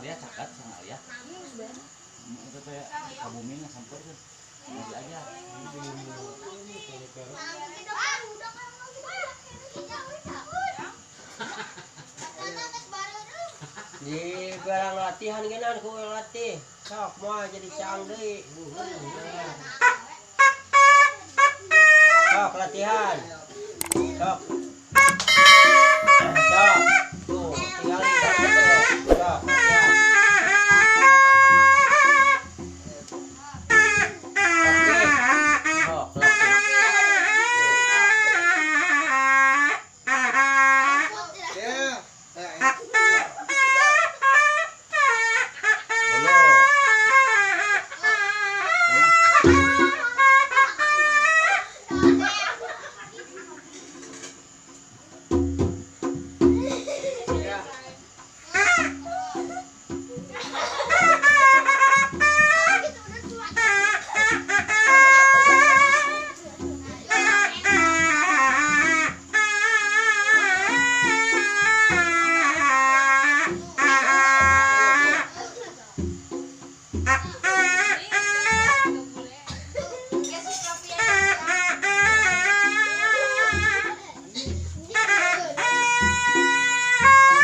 Alia cakat sama Alia. Itu teh kabumi sampai tuh. Masih aja. Di barang latihan genan ku latih. Sok moal jadi caang deui. Sok latihan. Sok. Sok. Tuh, tinggal sok latihan. Sok latih.